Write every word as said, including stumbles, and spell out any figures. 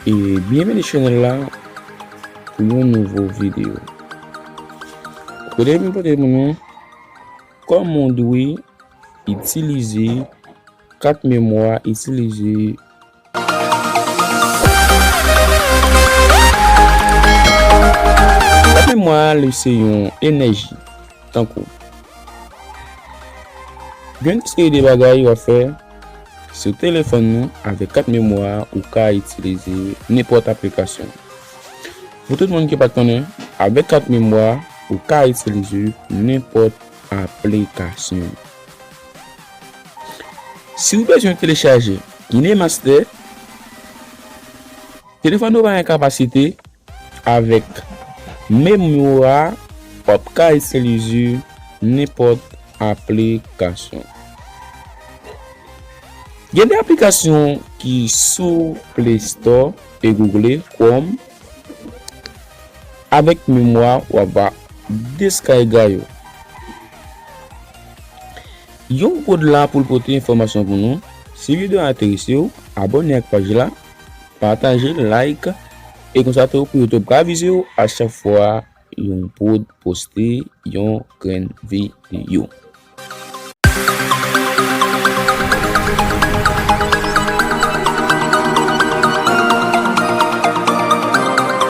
E byenveni chanèl la pou yon nouvo videyo. Kote m pote pou nou kòman w dwe itilize kat memwa, itilize kat memwa. Li se yon enèji, tankou gen yon seri de bagay w ap fè sou telefòn nou. Avèk kat memwa ou ka itilize nenpòt aplikasyon. Pou tout moun ki pa t konnen, avèk kat memwa ou ka itilize nenpòt aplikasyon. Si w bezwen telechaje KineMaster, telefòn ou pa gen kapasite, avèk memwa w ap ka itilize nenpòt aplikasyon. Gen de aplikasyon ki sou Play Store e Google Chrome. Avèk memwa w ap descarga yo. Yon prod la pou l pote enfòmasyon pou nou. Si videyo a enterese w, abòne ak paj la, pataje, like, e konsa tou pou YouTube ka avize w a chak fwa yon prod poste yon grenn videyo.